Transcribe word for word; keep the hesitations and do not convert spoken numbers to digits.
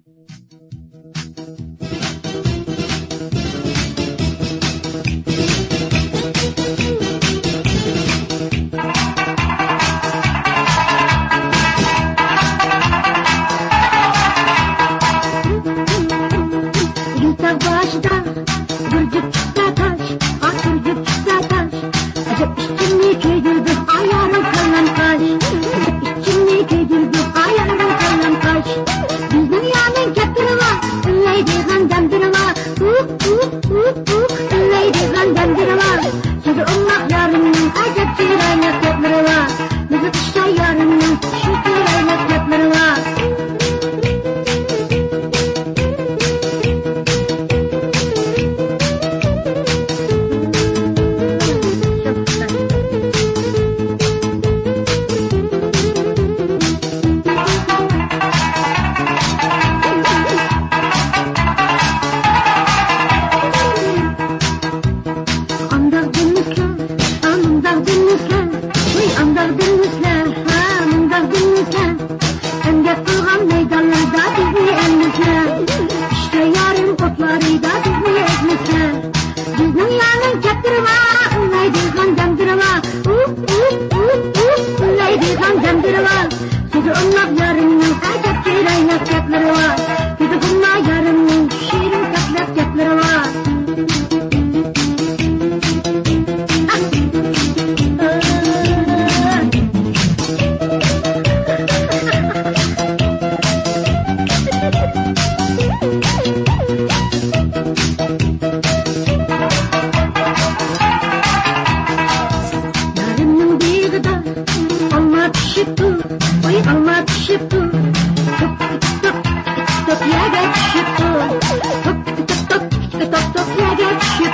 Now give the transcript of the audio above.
ئېگىز تاغ باشىدا بىر جۈپ چىقسا تاش، ئاخىر جۈپ چىقسا تاش. ئەجەب ئىچىمنى كۆيدۈردى ئايالىڭ قالغان قاش. ئەجەب ئىچىمنى كۆيدۈردى ئايالىڭ قالغان قاش. بىزنىڭ يارنىڭ كەپتىرى بار، ئۈنلەيدىغان دەمدىرى بار. ئۇھ، ئۇھ، ئۇھ، ئۇھ، ئۈنلەيدىغان دەمدىرى بار. سۆزى ئوماق يارىمنىڭ ئەجەب چىرايلىق گەپلىرى بار. بىزنىڭ ئىشتا يارىمنىڭ شۇ چىرايلىق گەپلىرى بار. ئانداق دېمىسە، ئامۇنداق دېمىسە، ۋاي ئانداق دېمىسە، ھا مۇنداق دېمىسە. ئەمگەك قىلغان مەيدانلاردا بىزنى ئەممىسە، ئىشتا يارىم ئوتلارىدا بىزنى ئەزمىسە. بىزنىڭ يارنىڭ كەپتىرى بار، ئۇللايدىغان دەمدىرى بار. ئۇھ، ئۇھ، ئۇھ، ئۇھ، ئۇللايدىغان دەمدىرى بار. سۆزى ئوماق يارىمنىڭ ئەجەب چىرايلىق گەپلىرى بار. كۆزى خۇمار يارىمنىڭ شېرىن تاتلىق گەپلىرى بار. يارىمنىڭ بېغىدا ئالما پىشىپتۇ، ۋاي ئالما پىشىپتۇ. توك، توك، توك، توك يەرگە چۈشۈپتۇ. توك، توك، توك، توك، توك يەرگە چۈشۈپتۇ.